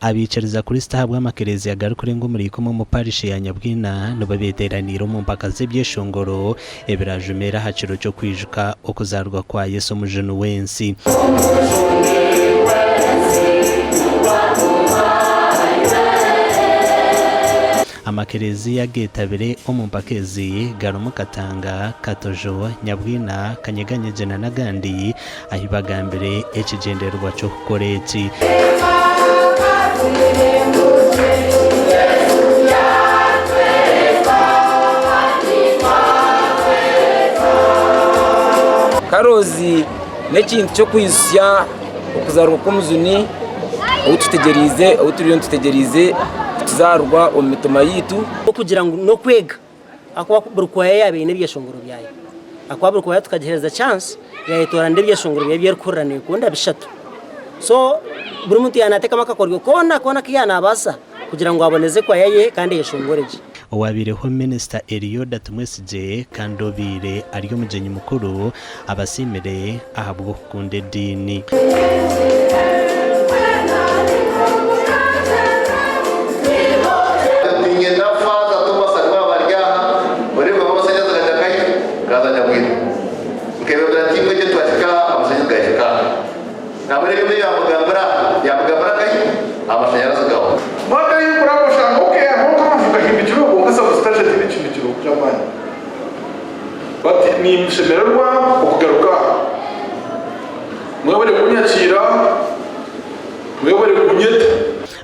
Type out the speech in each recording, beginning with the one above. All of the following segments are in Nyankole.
Abaikiriza Kristo ahabw'amakereziya garikurenga omuri ikumi omu parishi ya Nyabwina nibo beeteeraniire omu mpaka z'ebyeshongoro ebiraajumeere aha kiro ky'okwijuka okuzaarwa kwa Yesu Omujuni w'ensi. Amakereziya ageetabire omu mpaka ezi garimu Katanga, Katojo, Nyabwina, Kanyeganyegye na n'agandi ahi bagambire ekigyendererwa ky'okukora eki. Karoozi n'ekintu ky'okwijutsya okuzaarwa kw'omujuni ou tutegyereize, ou turiyo nitutegyereize kuzaarwa omu mitima yaitu. Okugira ngu n'okwega ahakuba buri kwaya yaaba eine ebyeshongoro byayo. Ahakuba buri kwaya tukagiheereza chance yaayetoranira ebyeshongoro byayo ebi erikuhurira neekunda bishatu. So buri muntu yaaba naateekamu akakoryo koona koona aku yaaba naabaasa kugira ngu aboneze kwaya ye kandi eyeshongore gye. Owabaireho Minisita Elioda Tumwesigye kandi obaire ari omugyenyi mukuru abasiimire ahabw'okukunda ediini. Niinyenda Faaza Thomas ariho aba ari aha, oreebe ngu amashanyarazi gajya nkahi? Gaaza Nyabwina. Nkebembera tiimu egyo twahika aha, amashanyarazi gahika aha. Nabwo ebyo yaamugambira aha, yaamugambira nkahi? Amashanyarazi gahwa. Mwaka ahi okuraba oshanga okay hariho nk'amaju gahimbikirwe kwonka substation tihaine ekihimbikirwe ky'amaani. But ninshemererwa okugaruka aha. Mwebare kunyakiira, mwebare kunyeta.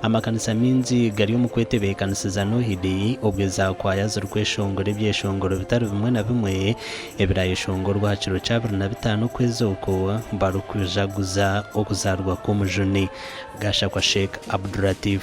Amakanisa maingi gari omu kwetebeekanisiza Nohiri obwo eza kwaya zirikweshongora ebyeshongoro bitari bimwe na bimwe ebirayeshongorwa aha kiro kya 25 okwezi oku barikujaguza okuzaarwa kw'omujuni. Gashakwa Sheikh Abduratif.